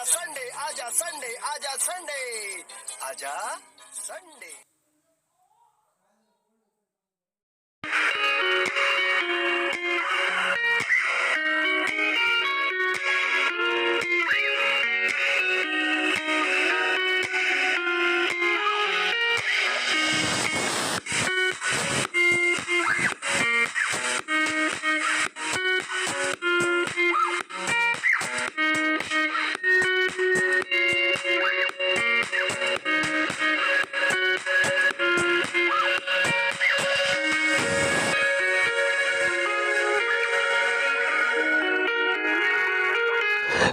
आजा संडे, आजा संडे, आजा संडे, आजा संडे.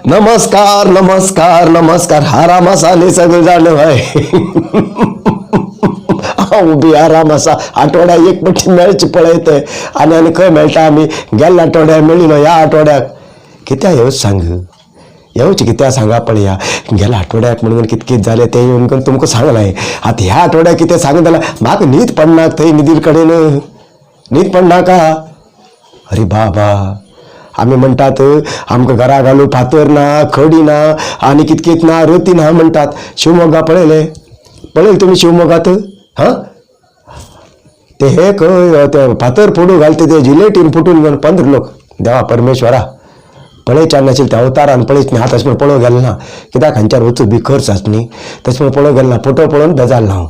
नमस्कार नमस्कार नमस्कार. आराम आसा न्ही सगळे जाण हय. हांव बी आराम आसा. आठवड्याक एक पटी मेळचे पळयत आनी आनी खंय मेळटा आमी. गेल्ल्या आठवड्याक मेळिल्लो, ह्या आठवड्याक कित्याक येवच सांग, येवचें कित्याक सांगा पळया. गेल्या आठवड्याक म्हणून कित कित जालें तें येवन करून तुमकां सांगलें. आतां ह्या आठवड्याक कितें सांगता जाल्यार म्हाका न्हीद पडना थंय न्हिदीर कडेन न्हीद पडनाका. अरे बाबा, आमी म्हणटात आमकां घरा घालूं फातर ना, खडी ना, आनी कित कित ना, रती ना म्हणटात. शिवमोग्गा पळयलें, पळयलें तुमी शिवमोगात? हां, ते हे खंय ते फातर फोडू घालते ते जिलेटीन फुटून घेवन 15 लोक. देवा परमेश्वरा, पळयच्यान नाशिल्लें त्या अवतारान पळयच न्ही. हांव तशें म्हण पळोवंक गेलें ना, कित्याक हांच्यार वचूं बी खर्च आसा न्ही, तशें म्हण पळोवंक गेलें ना. फोटो पळोवन बेजारलो हांव.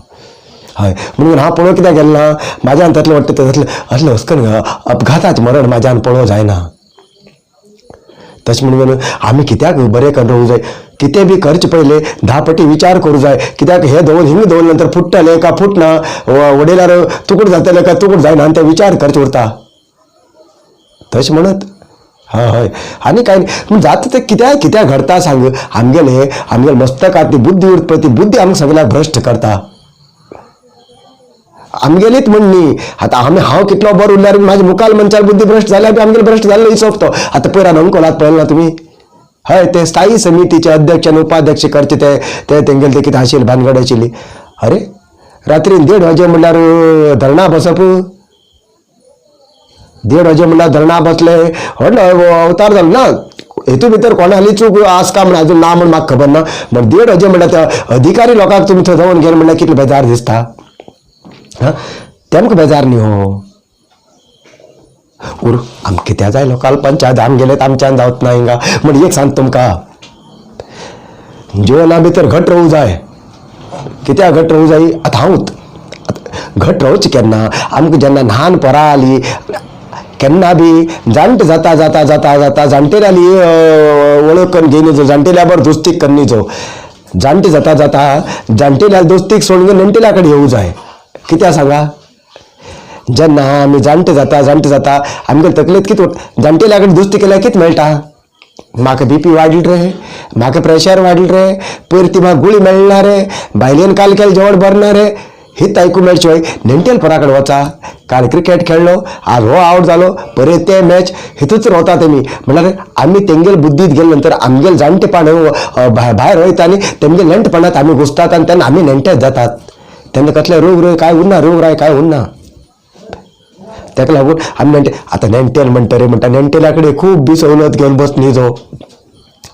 हय, म्हणून हांव पळोवंक कित्याक गेलें ना, म्हाज्यान तसलें वाटता तसलें असलें हसकन अपघाताचें मरण म्हाज्यान पळोवंक जायना. तशें म्हणून आमी कित्याक बरें करून रावूंक जाय, कितें बी करचे पयलें 10 पटी विचार करूं जाय. कित्याक हें दवर हिंग दवरले नंतर फुट्टलें काय फुटना, वडयल्यार तुकूड जातलें काय तुकूड जायना, आनी ते विचार करचे उरता. तशें म्हणत हय हय आनी कांय न्ही. जाता तें कित्याक कित्याक घडता सांग. आमगेले आमगेले मस्तकांत ती बुद्धी उरता पळय, ती बुद्धी आमकां सगळ्याक भ्रश्ट करता. आमगेलीच म्हण न्ही, आतां आमी हांव कितलो बरो उरल्यार म्हाज्या मुखाल मनशाक बुद्धी भ्रश्ट जाल्यार बी आमगेले भ्रश्ट जाल्लो हिसोब तो. आतां पयर हांवें अंकोलात पळयलें ना तुमी? हय, ते स्थायी समितीचे अध्यक्ष आनी उपाध्यक्ष करचे ते ते तेंगेले ते कितें आशिल्ली भानगड आशिल्ली. अरे रात्री 1:30 वाजे म्हणल्यार धरणां बसप, 1:30 वाजे म्हणल्यार धरणां बसले, व्हडलो अवतार जालो ना. हेतू भितर कोणाली चूक आसका म्हण अजून ना म्हण म्हाका खबर ना, पूण 1:30 वाजे म्हणल्यार त्या अधिकारी लोकांक तुमी थंय जावन गेले म्हणल्यार कितले बेजार दिसता. हां, तेमकां बेजार न्ही हो. उर आमकां कित्याक जाय लोकाल पंचायत, आमगेले आमच्यान जावच ना हिंगा. म्हण एक सांग तुमकां, जिवना भितर घट रावूं जाय. कित्याक घट रावूं जाय? आतां हांवूच घट रावचें केन्ना, आमकां जेन्ना ल्हान पोरां आली केन्ना बी जाणटे जाता जाता जाता जाता जाणटेल्याली वळख करून घेयनी जो, जाणटेल्या बरोबर दोस्तीक करनी जो, जाणटे जाता जाता जाणटेल्या दोस्तीक सोडून नेणटेल्या कडेन येवं जाय. कित्याक सांगा, जेन्ना आमी जाणटे जाता जाणटे जाता आमगे तकलेंत कितें, जाणटेल्या कडेन दोस्ती केल्यार कितें मेळटा? म्हाका बीपी वाडली रे, म्हाका प्रेशर वाडली रे, पयर ती म्हाका गुळी मेळना रे, बायलेन काल केलें जेवण बरें ना रे, हीच आयकूंक मेळची. हय, नेणटेल पोरा कडेन वचा, काल क्रिकेट खेळ्ळो, आज हो आवट जालो, परत ते मॅच, हितूच रावता तेमी. म्हणल्यार आमी तेंगेल बुद्दीत गेले नंतर आमगेल जाणटेपण भायर वयता आनी तेमगेल नेणटेपणांत आमी घुसतात आनी तेन्ना आमी नेणटेच जातात. तेन्ना कसले रोग रोग काय उरना, रोग राय काय उरना. ताका लागून आमी नेणटे आतां नेणटेल म्हणटरे म्हणटा नेणटेल्या कडेन खूब बी सवलत घेवन बस न्ही जो.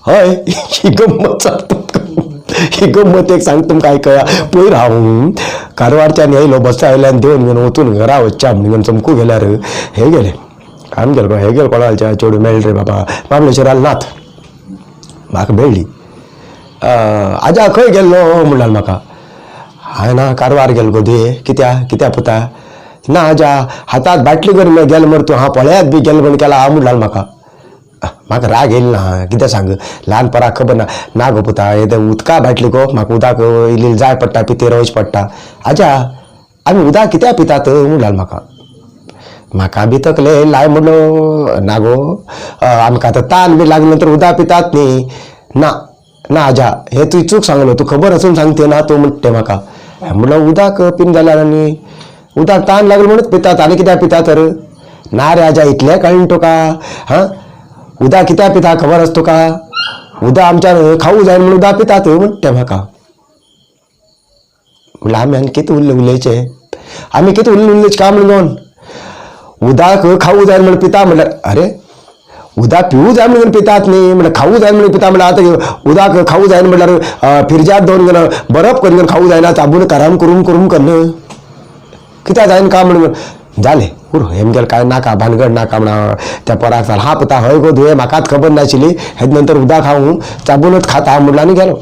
हय, ही गम्मत सांग तुमकां, ही गम्मत एक सांग तुमकां आयकया. पयर हांव कारवारच्यान येयलो, बसा आयल्यान देवन घेवन वचून घरा वचच्या म्हणून चमकू गेल्यार हे गेले आम गेलो हे गेलो कोणाच्या चेडूं मेळ्ळें रे बाबा, महाबळेश्वराक नात म्हाका मेळ्ळी. आजा खंय गेल्लो म्हणल्यार म्हाका, हांवें ना कारवार गेलो गो दे. कित्या कित्या पुता? ना आजा हातात बाटली करून गेलो मरे तूं, हांव पळयात बी गेलो म्हण केला हांव म्हणलाल म्हाका. म्हाका राग येयलो ना, कितें सांग, ल्हान पोराक खबर ना. ना गो पुता, हे तें उदका बाटली गो, म्हाका उदक इल्ली जाय पडटा, पितेर वयचें पडटा. आजा आमी उदक कित्याक पितात म्हणलाल म्हाका. म्हाका बी तकले लाय म्हणलो, ना गो आमकां आतां तान बी लागले नंतर उदक पितात न्ही. ना ना आजा, हे तुवें चूक सांगलो, तूं खबर आसून सांगते ना तूं म्हणटे म्हाका. म्हणलं उदक पिन जाल्यार आनी उदक तान लागलं म्हणून पितात आनी कित्याक पितात तर? ना रे आजा, इतलें कळना तुका? हां, उदक कित्याक पिता खबर आसा तुका? उदक आमच्यान खावूं जाय म्हणून उदक पितात म्हणटे म्हाका. म्हणल्यार आमी आनी कितें उरलें उलयचें, आमी कितें उरलें उलयचें काय म्हणून उदक खावूं जाय म्हणून पिता म्हणल्यार, अरे उदक पिवू जाय म्हणून पितात न्ही, म्हणल्यार खावू जाय म्हणून पिता. म्हणल्यार आतां उदक खावू जायना म्हणल्यार फिरजात दवरून बरफ करून खावू जायना, चाबून कराम करून करून कन्न कित्याक जायना का म्हणून जालें उर. हेमगेल काय नाका भानगड नाका म्हणा त्या पोराक सांग. हा पुता हय गो धुये, म्हाकाच खबर नाशिल्ली. हेज नंतर उदक हांव चाबूनच खाता म्हणलो आनी गेलो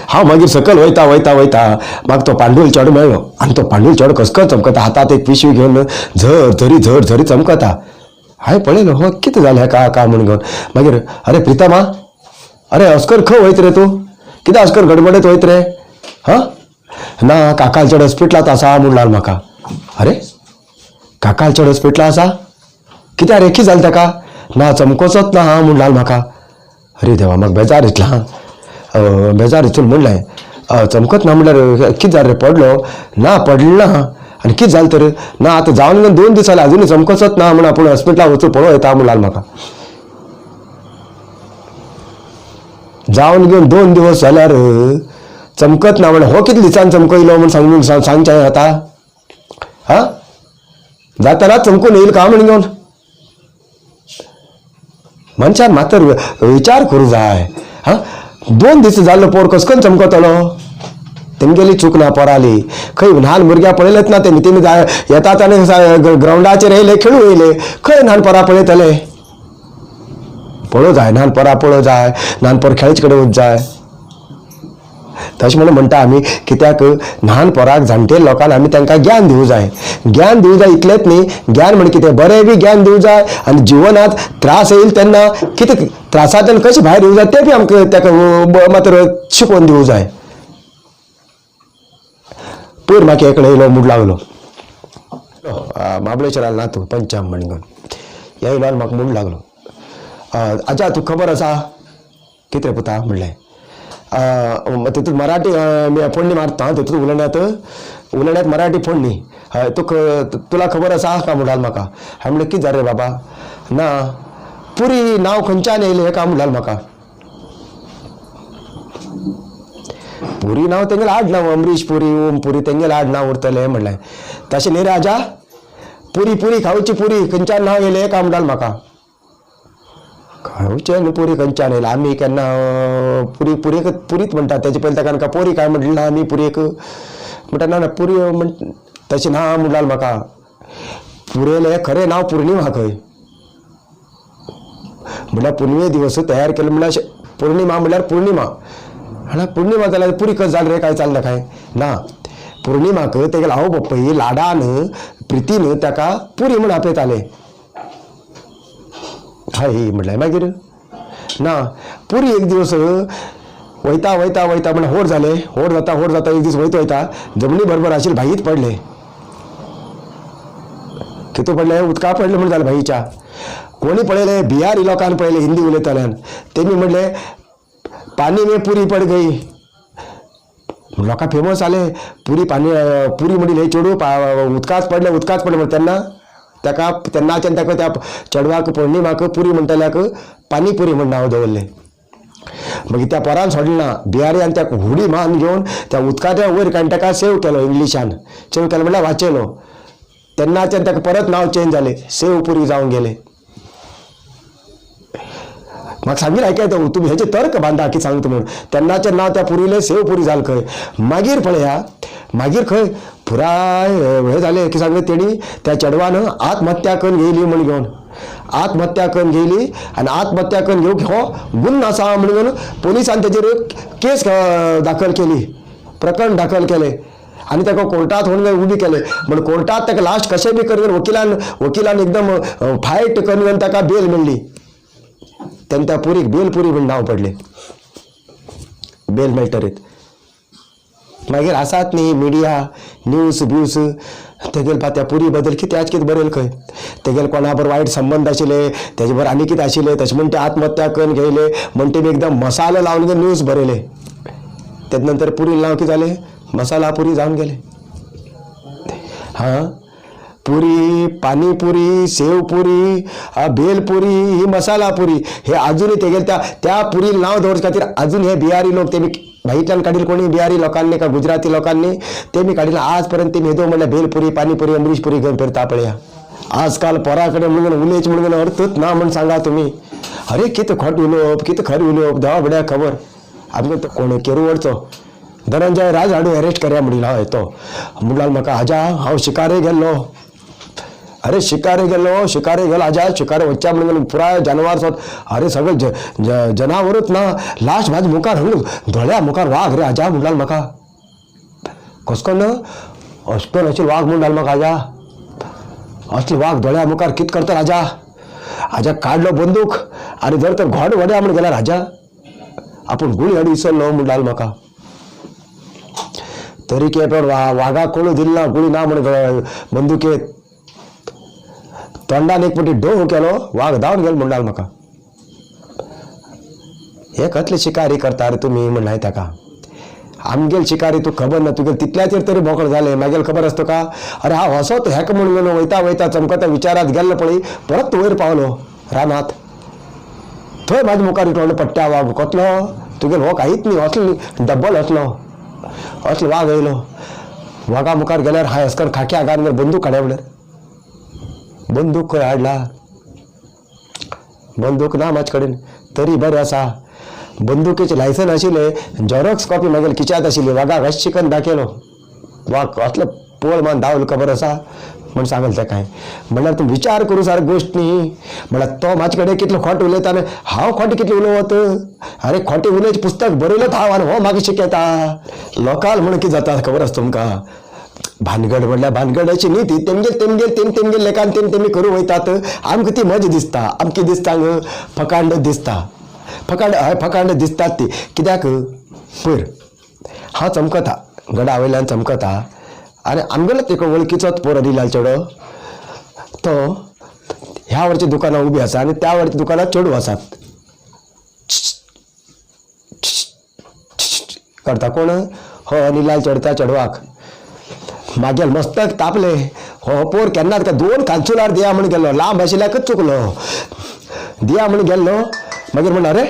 हांव. मागीर सकयल वयता वयता वयता म्हाका तो पांडूल चेडो मेळ्ळो आनी तो पांडूल चेडो कसकस चमकता, हातात एक पिशवी घेवन झर झरी झर झरी चमकता. हांवें पळयलो, हो कितें जालें हेका का म्हूण घेवन. मागीर अरे प्रितमा, अरे अस्कर खंय वयत रे तूं? कितें अस्कर गडबडेत वयत रे? हां ना, काकाल चेडो हॉस्पिटलांत आसा म्हूण लागलो म्हाका. अरे काकाल चेडो हॉस्पिटलांत आसा? कित्याक रे, कितें जालें ताका? ना चमकोचोच ना हा म्हूण लागलो म्हाका. अरे देवा, म्हाका बेजार येतला. बेजार हितून म्हणलें, चमकत ना म्हणल्यार कितें जालें रे, पडलो? ना पडलो ना. आनी कितें जालें तर? ना आतां जावन 2 दीस जाले, अजुनूय चमकोचोच ना म्हूण आपूण हॉस्पिटलाक वचून पळोवं येता म्हूण लागलो म्हाका. जावन घेवन 2 दिवस जाल्यार चमकत ना म्हण हो कितले दिसान चमकयलो म्हूण सांगून सांगचें आतां? हां जाताना चमकून येईल का म्हण घेवन मनशान मातर विचार करूं जाय. हां 2 दीस जाल्लो पोर कसकन चमकतलो? तेमगेली चूक ना पोराली. खंय ल्हान भुरग्यां पळयलेच ना तेमी, तेमी येतात आनी ग्रावंडाचेर येयले खेळूं येयले, खंय ल्हान पोरां पळयतले? पळोवं जाय, ल्हान पोरां पळोवं जाय, ल्हान पोर खेळचे कडेन वच जाय. तशें म्हणून म्हणटा आमी, कित्याक ल्हान पोराक जाणटे लोकांक आमी तांकां ज्ञान दिवं जाय. ज्ञान दिवं जाय इतलेंच न्ही, ज्ञान म्हणजे कितें बरें बी ज्ञान दिवं जाय आनी जिवनांत त्रास येईल तेन्ना कितें त्रासांतल्यान कशें भायर येवं जाय तें बी आमकां ताका मात्र शिकोवन दिवं जाय. पयर म्हाका एकलो येयलो म्हूण लागलो, म्हाबळेश्वराक ना तूं पंचाम म्हण घेवन येयलो आनी म्हाका म्हूण लागलो, आजा तुका खबर आसा कितें पुता म्हणलें. तितून मराठी फोडणी मारता तितून उलयण्यात उलयण्यात मराठी फोडणी. हय तुका तुला खबर आसा का म्हणटाल म्हाका. हांवें म्हणलें कितें जालें रे बाबा? ना पुरी नांव खंयच्यान येयलें हें का म्हणटाल म्हाका. पुरी नांव तेंगेलें आडनांव, अमरीश पुरी, ओम पुरी तेंगेलें आडनांव उरतलें म्हणलें. तशें न्ही राजा, पुरी पुरी खावची पुरी खंयच्यान नांव येयलें का म्हणटाल म्हाका. खावचें न्हू पुरी खंयच्यान येयलें? आमी केन्ना पुरी पुरयेक पुरीच म्हणटात, तेजे पयलीं ताका आमकां पोरी काय म्हणलें ना आमी पुरयेक म्हणटा. ना ना पुरी म्हण तशें ना म्हणटाल म्हाका. पुरयेलें खरें नांव पुर्णिमा खंय, म्हणल्यार पुर्णिमे दिवस तयार केलो म्हणल्यार पौर्णिमा म्हणल्यार पूर्णिमा. हाणा पूर्णिमा जाल्यार पुरी कस जालें रे काय चल्लें काय ना? पूर्णिमाक तेगेले आवय बापूय लाडान प्रितीन ताका पुरी म्हूण आपयताले. हय म्हणलें मागीर ना पुरी एक दिवस वयता वयता वयता म्हण होड जालें, होड जाता होड जाता एक दीस वयता वयता जमनी बरोबर आशिल्ले भाईत पडले. कितू पडले? उदका पडले म्हण जालें भाईच्या. कोणी पळयलें? बिहारी लोकांनी पळयलें, हिंदी उलयताल्यान. तेमी म्हणलें पानी में पुरी पड गई. लोकां फेमस जाले पुरी पानी पुरी म्हणली हे चेडूं उदकाच पडलें, उदकाच पडलें. म्हण तेन्ना ताका तेन्नाच्यान ताका त्या चेडवाक पौर्णिमाक पुरी म्हणटल्याक पानी पुरी म्हण नांव दवरलें. मागीर त्या पोरान सोडलें ना, बिहारी आनी त्या हुडी मान घेवन त्या उदकाच्या वयर काडून ताका सेव केलो, इंग्लिशान सेव केलो म्हणल्यार वाचयलो. तेन्नाच्यान ताका परत नांव चेंज जालें, सेव पुरी जावन गेलें. म्हाका सांगील आयकय तुमी हेजे तर्क बांदा की सांगता म्हणून. तेन्नाचें नांव त्या पुरीलें सेव पुरी जालें खंय. मागीर पळया मागीर खंय पुराय हें जालें की सांगलें तेणी त्या चेडवान आत्महत्या करून घेयली म्हूण घेवन, आत्महत्या करून घेयली आनी आत्महत्या करून घेवंक हो गुन्यांव आसा म्हूण घेवन पोलिसान तेजेर केस दाखल केली, प्रकरण दाखल केलें आनी ताका कोर्टात व्हरून उबी केले. म्हण कोर्टात ताका लास्ट कशें बी करून वकिलान वकिलान एकदम फायट करून ताका बेल मेळ्ळी. तेन्ना त्या पुरीक बेल पुरी म्हूण नांव पडलें. बेल मेळटरीत मागीर आसात न्ही मिडिया न्यूज ब्यूज तेगेल पा त्या पुरी बद्दल कितें आज कितें बरयल खंय, तेगेल कोणा बरोबर वायट संबंद आशिल्ले, तेजे बरोबर आनी कितें आशिल्लें, तशें म्हण ते आत्महत्या करून घेयले म्हण तेमी एकदम मसालो लावन घेवन न्यूज बरयले. तेजे नंतर पुरी नांव कितें जालें? मसाला पुरी जावन गेलें. हां पुरी, पानीपुरी, सेवपुरी, भेलपुरी, ही मसाला पुरी हे अजूनय तेगेले त्या त्या पुरी नांव दवरचे खातीर अजून हे बिहारी लोक तेमी भाईतल्यान काडील कोणी बिहारी लोकांनी का गुजराती लोकांनी तेमी काडील. आज पर्यंत तेमी हेदो म्हणल्यार भेलपुरी, पानीपुरी, अमरीश पुरी घेवन फिरता पळया. आजकाल पोरा कडेन म्हणून उलयच म्हणून अर्थच ना म्हण सांगा तुमी. अरे कितें खोट उलोवप, कितें खरें उलोवप, देवा बड्या खबर. आमकां तो कोण केरवडचो धनंजय राज हाडू अरेस्ट करया म्हणिल्लो. हय तो म्हणल्यार म्हाका आजा हांव शिकारे गेल्लो. अरे शिकारे गेलो, शिकारे गेलो आजा, शिकारे वच्च्या म्हणून पुराय जानवर सोद. अरे सगळे जनावरूच ना, लास्ट म्हाज्या मुखार हंग दोळ्या मुखार वाग रे आजा म्हणल्यार म्हाका. कसको ना असलो नाशिल्लो वाग म्हणल्यार म्हाका आजा, असलो वाग दोळ्या मुखार कित करता राजा. आजा काडलो बंदूक आनी जर तर घोड वड्या म्हण गेला राजा, आपूण गुळी हाडून इसरलो म्हणटालो म्हाका. तरी के पण वागाक कोणू दिल ना, गुळी ना म्हण बंदुकेत तोंडान एक पटी डोह केलो, वाग धांवन गेलो म्हणटालो म्हाका. हे कसले शिकारी करता रे तुमी म्हणलाय ताका. आमगेल शिकारी तूं खबर ना, तुगेल तितल्याचेर तरी बोकड जालें, मागीर खबर आसता तुका. अरे हांव असोच हेका म्हणून गेलो, वयता वयता चमकता विचारात गेल्लो पळय, परत वयर पावलो रानात. थंय म्हाज्या मुखार तोंड पट्ट्या वाग कसलो तुगेल हो कांयच न्ही, असलो डब्बल असलो असलो वाग येयलो. वागा मुखार गेल्यार हाय अस्कर खाक्या आगार बंदूक काड्या म्हणल्यार बंदूक खंय हाडला, बंदूक ना म्हाजे कडेन. तरी बरें आसा बंदुकेचें लायसन आशिल्लें, झेरॉक्स कॉपी मागीर किच्यांत आशिल्ली. वागाक अशें चिकन दाखयलो, वाग कसलो पोळ मान धांवलो खबर आसा म्हण सांगलें ताका हांवें. म्हणल्यार तूं विचार करूं सारको गोश्ट न्ही. म्हणल्यार तो म्हाजे कडेन कितलो खोट उलयता आनी हांव खोटें कितलें उलोवत. अरे खोटें उलयचें पुस्तक बरयलेंच हांव आनी हो म्हाका शिकयता. लोकाल म्हण कितें जाता खबर आसा तुमकां. भानगड म्हणल्यार भानगड अशी न्ही ती, तेमगेल तेमगेल तेम तेमगेल लेखान तेम तेमी करूं वयतात. आमकां ती मजा दिसता, आमकां दिसता फकांड दिसता, फकांड हय फकांड दिसतात ती. कित्याक पयर हांव चमकता गडा वयल्यान चमकता आनी आमगेलोच एक वळखीचोच पोर अनिलाल चेडो, तो ह्या वरची दुकानां उबी आसा आनी त्या वरच्या दुकानां चेडूं आसात. करता कोण हो अनिलाल चेडो त्या चेडवाक मागीर मस्तक तापले. हो पोर केन्ना ताका दोन कांचुलार दिया म्हण गेल्लो, लांब आशिल्ल्याकच चुकलो, दिया म्हण गेल्लो. मागीर म्हणटा अरे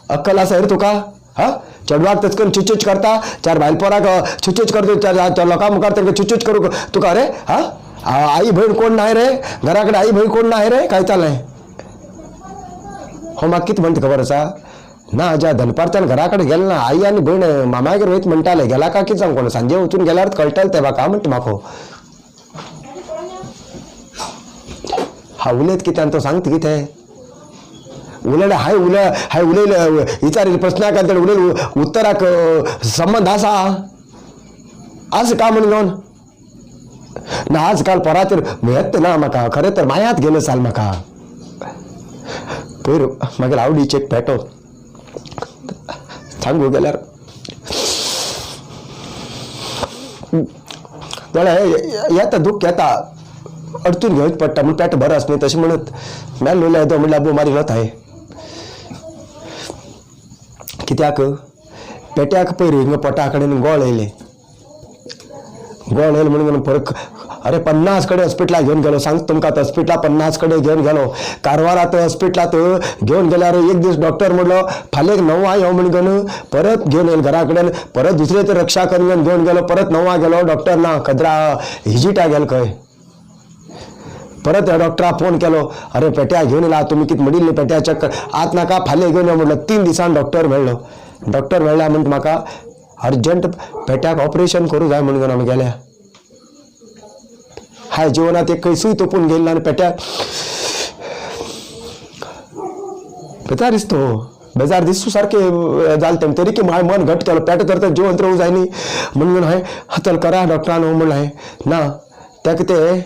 अक्कल आसा रे तुका, हा चेडवाक तस करून चिचूच करता, चार बायल पोराक चिचूच करता, चार लोकां मुखार तांकां चिचूच करूंक तुका. अरे हा आई भयण कोण नाय रे घरा कडेन, आई भयण कोण नाय रे, काय चल्लें. हो म्हाका कितें म्हणटा खबर आसा ना, ज्या दनपारच्यान घरा कडेन गेल ना, आई आनी भयण मामागेर वयता म्हणटाले, गेला काय कितें सांगू कोण, सांजे वचून गेल्यार कळटलें तें म्हाका म्हणटा म्हाका. हा उलयत कितें आनी तो सांगता कितें उलयले, हाय उलय हाय उलयले विचारिल्ले प्रस्नाक आनी ताणें उलयले उत्तराक संबंद आसा आसा काय म्हण घेवन ना. आजकाल पोराचेर येत ना म्हाका, खरें तर मायात गेलो साल म्हाका. पयर मागीर आवडीचें एक पेटो सांगू गेल्यार दोळे येता, दुख्ख येता, अडचून घेवच पडटा म्हूण पेटो बरो आसा न्ही तशें म्हणत मेल्लो उलयलो तो म्हणल्यार अबो मारिल्लोच हांवें. कित्याक पेट्याक पयर हिंगा पोटा कडेन गोळ येयलें, गोळ येयलें म्हणून परत अरे 50 कडेन हॉस्पिटलाक घेवन गेलो. सांग तुमकां हॉस्पिटलाक 50 कडेन घेवन गेलो, कारवारात हॉस्पिटलांत घेवन गेल्यार एक दीस डॉक्टर म्हणलो फाल्यां 9 यो म्हण घेवन परत घेवन येयलो घरा कडेन. परत दुसरे तर रक्षा करून घेवन गेलो, परत 9 गेलो, डॉक्टर ना, खदरा हिजिटा गेलो खंय. परत ह्या डॉक्टराक फोन केलो, अरे पेट्या घेवन येयला तुमी कितें म्हणिल्लें पेट्या चक्कर आत नाका फाल्यां घेवन यो म्हणलो. 3 दिसान डॉक्टर मेळ्ळो, डॉक्टर मेळ्ळ्या म्हणटा म्हाका अर्जंट पेट्याक ऑपरेशन करूं जाय म्हणून आमी गेल्या. हाय जिवनात एक खंय सूय तोपून गेल्लो आनी पेट्याक बेजार दिसतो, बेजार दिसू सारकें जालें तें. तरी की हांवें मन घट केलो, पेटो तर जिवंत रावूं जाय न्ही म्हणून हांवें चल करा डॉक्टरान म्हणलें हांवें. ना ताका तें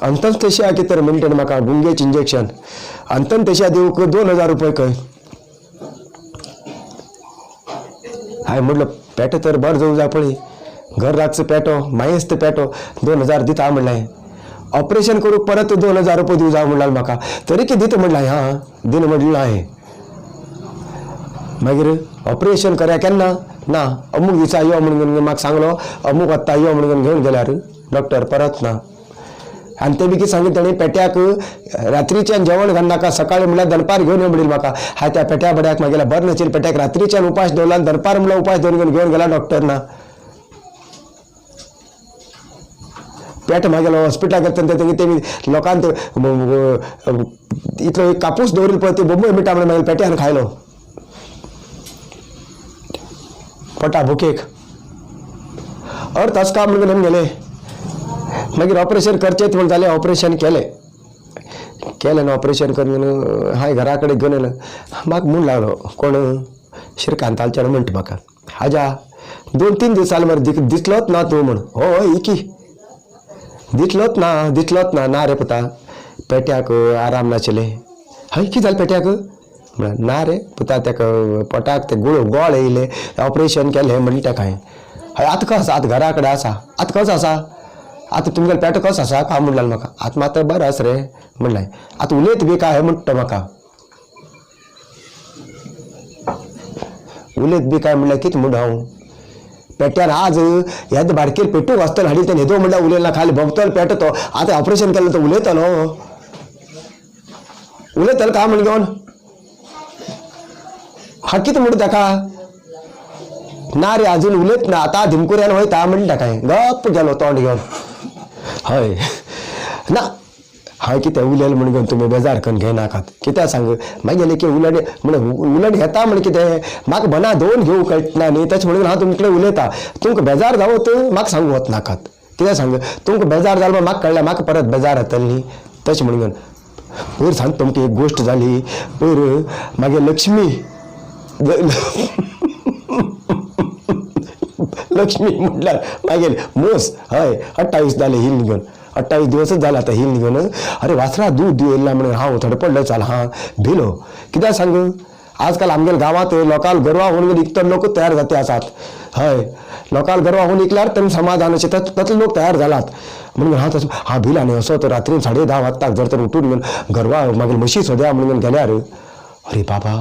अंतस्तेशिया कितें तर म्हणटा म्हाका गुंगेचें इंजेक्शन अंतस्तेशिया दिवंक 2000 रुपये खंय. हांवें म्हणलो पेटो तर बरो जावं जाय पळय, घर रातचो पेटो मायेस्त पेटो 2000 दिता म्हणलें. ऑपरेशन करूंक परत 2000 रुपये दिवं जाय म्हणलें म्हाका, तरी की दिता म्हणलें हां दिना म्हणलें हांवें. मागीर ऑपरेशन करया केन्ना ना अमूक दिसा यो म्हणून म्हाका सांगलो, अमूक आत्तां यो म्हणून घेवन गेल्यार डॉक्टर परत ना. आनी ते बी कितें सांगिल्लें ताणें पेट्याक रात्रीच्यान जेवण घालनाका, सकाळी म्हणल्यार दनपार घेवन यो म्हणिल्लें म्हाका. हाय त्या पेट्या बड्याक मागीर बरें नाशिल्लें पेट्याक रात्रीच्यान उपास दवरला आनी दनपार म्हणल्यार उपास दवरून घेवन गेला डॉक्टर ना. पेट मागेलो हॉस्पिटलाक गेले तें तेमी लोकांत इतलो एक कापूस दवरिल्लो पळय ती बोंबय मिठा म्हणून मागीर पेट्यान खायलो पोटा भुकेक. अर्थ अस काम म्हणून गेले. मागीर ऑपरेशन करचेंच म्हण जालें, ऑपरेशन केलें. केलें न्हू ऑपरेशन करून हांवें घरा कडेन घेवन येयलें. म्हाका म्हूण लागलो कोण श्रीकांत तालचें म्हणटा म्हाका, आजा 2-3 दीस जाले मरे दिसलोच ना तूं म्हण. हय इकी दिसलोच ना, दिसलोच ना. ना रे पुता, पेट्याक आराम नाशिल्लें. हय कितें जालें पेट्याक? म्हळ्यार ना रे पुता, ताका पोटाक ते गुळ गोळ येयले, ऑपरेशन केलें म्हणलें ताका हांवें. हय आतां कस आतां घरा कडेन आसा, आतां कसो आसा, आतां तुमगेलो पेटो कसो आसा काय म्हणलें म्हाका. आतां मात बरो आसा रे म्हणलें. आतां उलयत बी काय म्हणटा म्हाका, उलयत बी काय म्हणल्यार कितें म्हणून हांव पेट्यार आज हेद बारकेर पेटूंक आसतलो हाडी तें न्हेदो म्हणल्यार उलयना, खाली भोंवतलो पेटो तो. आतां ऑपरेशन केलें तो उलयतलो, उलयतलो काय म्हण घेवन हा कितें म्हणटा ताका. ना रे अजून उलयत ना, आतां धिमकुऱ्यान वयता म्हणटा ताका. गप्प गेलो तोंड घेवन. हय ना हांवें कितें उलयलें म्हण घेवन तुमी बेजार करून घेयनाकात. कित्याक सांग मागीर की उलट म्हण उलट घेता म्हण कितें म्हाका बना दोन घेवंक कळटा न्ही, तशें म्हणून हांव तुमचे कडेन उलयता. तुमकां बेजार जावत म्हाका सांगू वचनाकात. कित्याक सांग तुमकां बेजार जालो म्हाका कळ्ळें, म्हाका परत बेजार येतलें न्ही, तशें म्हणून घेवन. पयर सांग तुमकां एक गोश्ट जाली. पयर मागीर लक्ष्मी लक्ष्मी म्हटल्यार मागीर मोस. हय 28 जाले हिल घेवन, 28 दिवसच जाले आतां हिल घेवन. अरे वासरा दूद येयला म्हणून हांव थोडें पडलो चाल हां भिलो. कित्याक सांग आजकाल आमगेल्या गांवांत लोकांक गोरवां होवन विकतले लोकूच तयार जाते आसात. हय लोकांक गोरवां होवन विकल्यार तेमी समाधान अशें तसले लोक तयार जालात म्हणून हांव तसो हांव भिलो. आनी असो तर रात्रीन 10:30 वाजताक जर तर उठून घेवन गोरवां मागीर म्हशी सोद्या म्हणून गेल्यार अरे बाबा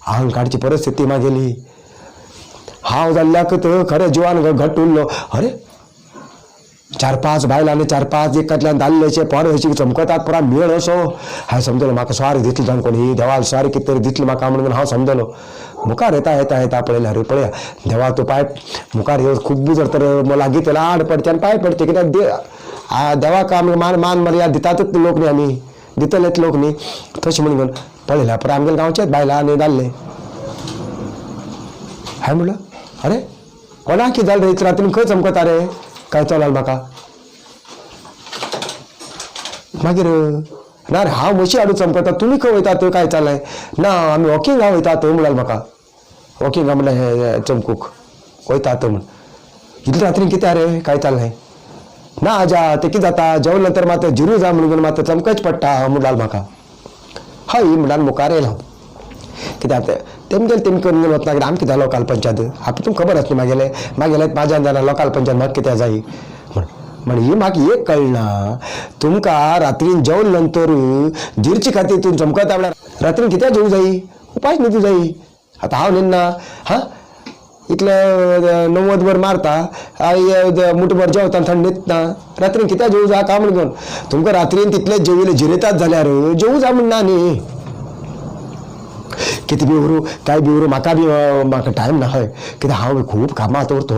आंग काडची परिस्थिती मागेली. हांव जाल्ल्याक तर खरें जिवान घट उरलो. अरे 4-5 बायलां आनी 4-5 एकांतल्यान दादल्याचे पोर अशी चमकतात पुरा मेळ असो. हांवें समजलो म्हाका स्वार दितलो जावन कोण ही देवाल स्वार कितें तरी दितलो म्हाका म्हणून हांव समजलो. मुखार येता येता येता पळयल्यार अरे पळया देवा तूं पांय मुखार येवन खूब जर तर लागीं तर आड पडचें आनी पांय पडचें. कित्याक देवाक आमी मान मान मर्याद दितातच लोक न्ही, आमी दितलेच लोक न्ही. तशें म्हणून पळयल्यार पुरा आमगेल्या गांवचेच बायलां आनी दादले. हांवें म्हणलं अरे कोणाक कितें जालें रे इतले रातीन खंय चमकता रे काय चलाल म्हाका. मागीर ना रे हांव म्हशी हाडून चमकता, तुमी खंय वयतात काय चाललें. ना आमी वॉकिंगा वयतात म्हणल्यार म्हाका, वॉकिंगा म्हणल्यार हे चमकूक वयतात म्हण. इतले रातीन कित्याक रे काय चाललें. ना आजा तें कितें जाता जेवले नंतर मात जिरू जा म्हणून मात चमकच पडटा म्हणल्यार म्हाका. हय म्हणल्यार मुखार येयलो हांव. कित्याक तेमगेले तेम करून वतना आमकां कितें लोकाल पंचायत आतां तुमकां खबर आसली मागेले मागेले म्हाज्यान जाणा लोकाल पंचायत म्हाका कित्याक जाय म्हण. म्हण ही म्हाका एक कळना तुमकां रात्रीन जेवले नंतर जिरचे खातीर तूं चमकता म्हळ्यार रात्रीन कित्याक जेवूं जायी, उपास न्हिदूं जायी. आतां हांव न्हिदना हां इतले 90 वर मारता मुठभर जेवता थंड न्हिदना, रात्रीन कित्याक जेवूं जाय काय म्हण घेवन. तुमकां रात्रीन तितले जेविल्ले जिरेतात जाल्यार जेवूं जाय म्हणना न्ही. कितें बी उरूं काय बी उरूं म्हाका बी म्हाका टायम ना. हय कित्याक हांव खूब कामां उरता.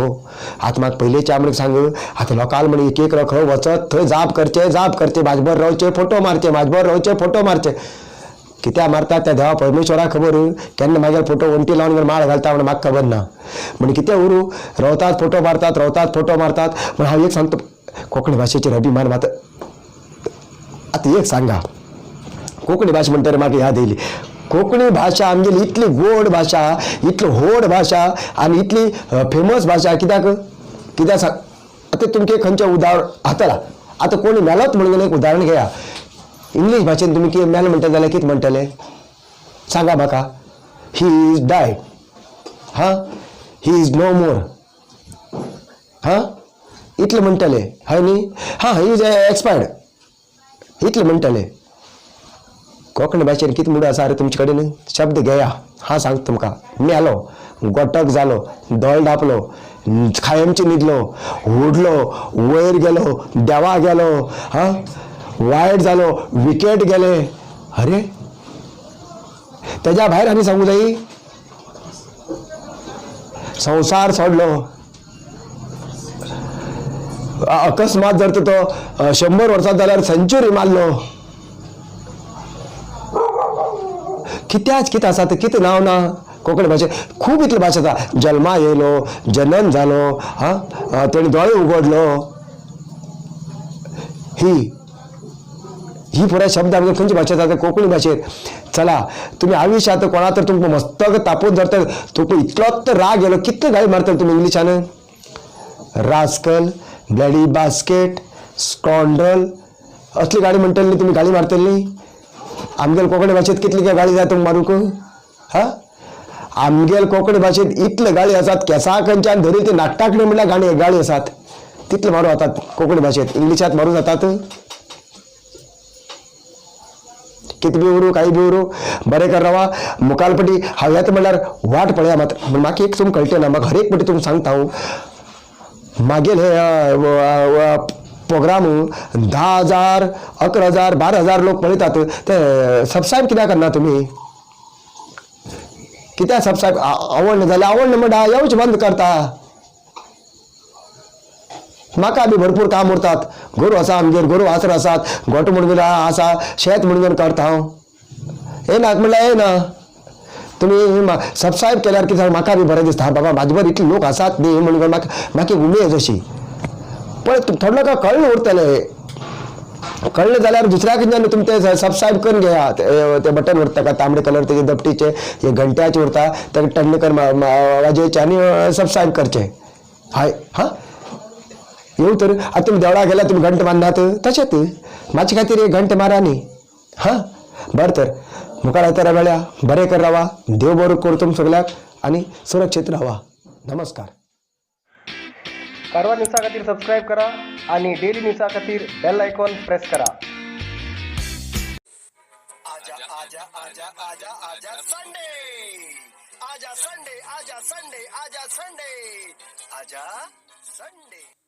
आतां म्हाका पयलींच्या म्हणून सांग आतां लोकांक म्हण एक एक खंय वचत थंय जाप करचें, जाप करचें, म्हाजे रावचें फोटो मारचे, म्हाजे रावचें फोटो मारचे. कित्याक मारतात त्या देवा परमेश्वराक खबर. केन्ना मागीर फोटो वण्टी लावन माळ घालता म्हण म्हाका खबर ना. म्हण कितें उरूं रावतात फोटो मारतात, रावतात फोटो मारतात. म्हण हांव एक सांगता कोंकणी भाशेचेर अभिमान मात आतां एक सांगा कोंकणी भाशा म्हणटकीर म्हाका याद येयली. कोंकणी भाशा आमगेली इतली गोड भाशा, इतली व्हड भाशा आनी इतली फेमस भाशा. कित्याक कित्याक सांग आतां तुमकां खंयचें उदाहरण आतां आतां कोणी मेलोच म्हणून एक उदाहरण घेया. इंग्लीश भाशेन तुमी कितें मेल म्हणटले जाल्यार कितें म्हणटले सांगा म्हाका. He is died, हां he is no मोर, हां इतलें म्हणटले हय न्ही. हां he is expired इतलें म्हणटले. कोंकणी भाशेन कितें मुडो आसा रे तुमचे कडेन शब्द घेया. हांव सांगता तुमकां मेलो, गोटक जालो, दोळ धांपलो, कायमची न्हिदलो, उडलो, वयर गेलो, देवा गेलो, हां वायट जालो, विकेट गेले. अरे तेज्या भायर आनी सांगू जायी संवसार सोडलो, अकस्मात जर तर तो 100 वर्सां जाल्यार सेंच्युरी मारलो. कित्याच कितें आसा तें, कितें नांव ना कोंकणी भाशेक. खूब इतले भाशा आसा. जल्मा येयलो, जनन जालो, हां, तेणी दोळे उगडलो, ही ही पुराय शब्द आमगे खंयचे भाशेंत आसा? कोंकणी भाशेंत. चला, तुमी आयुश्यांत कोणा तर तुमकां मस्तक तापोवन धरता, तुमकां इतलोच राग येयलो, कितले गाळी मारतले तुमी इंग्लिशान? रास्कल, ब्लॅडी बास्केट, स्कॉन्ड्रल, असली गाळी म्हणटली न्ही तुमी, गाळी मारतली न्ही. आमगेले कोंकणी भाशेंत कितली काय गाळी जाय तुमकां मारूंक? हा, आमगेले कोंकणी भाशेंत इतले गाळी आसात, केंसा खंयच्यान धरी ते नाकटाकडेन म्हणल्यार गाणी गाळी आसात, तितले मारूं जातात कोंकणी भाशेंत. इंग्लिशांत मारूं जातात? कितें बी उरूं, कांय बी उरूं, बरें कर रावा. मुखार पटी हांव येता म्हणल्यार वाट पळया मात. पूण म्हाका एक तुमकां कळटें ना, म्हाका हर एक पटी तुमकां सांगता हांव, मागीर हे प्रोग्राम 10,000, 11,000, 12,000 लोक पळयतात, ते सबस्क्रायब कित्याक करना तुमी? कित्याक सबस्क्रायब? आवडलें जाल्यार आवडलें म्हणटा, येवचें बंद करता. म्हाका बी भरपूर काम उरतात. गोरू आसा आमगेर, गोरू वासर आसात, गोटो म्हणून आसा, शेत म्हणून करता हांव. येनात म्हणल्यार येना. तुमी सबस्क्रायब केल्यार कितें, म्हाका बी बरें दिसता, बाबा म्हाजे बरें इतले लोक आसात न्ही म्हणून म्हाका म्हाका एक उमेद अशी. पळय, थोडे लोकांक कळ्ळें उरतलें. कळ्ळें जाल्यार दुसऱ्या खंयच्यान तुमी ते सबस्क्रायब करून घेयात. ते बटन उरता का तांबडे कलर, तेजे दपटीचे हे घंट्याचे उरता, ताका टर्न कर वाजयचे आनी सबस्क्रायब करचें. हय, हां, येवं तर. आतां तुमी देवळा गेल्यार तुमी घंट मारनात, तशेंच म्हाजे खातीर एक घंट मारा न्ही. हां, बरें तर, मुखार आयतारा वेळ्या. बरें कर रावा. देव बरो करूं तुम सगळ्याक आनी सुरक्षीत रावा. नमस्कार. कारवार न्यूजा खातीर सबस्क्रायब करा आणि डेली न्यूजा खातीर बेल आयकॉन प्रेस करा. आजा आजा आजा आजा आजा संडे, आजा संडे, आजा संडे, आजा संडे, आजा संडे.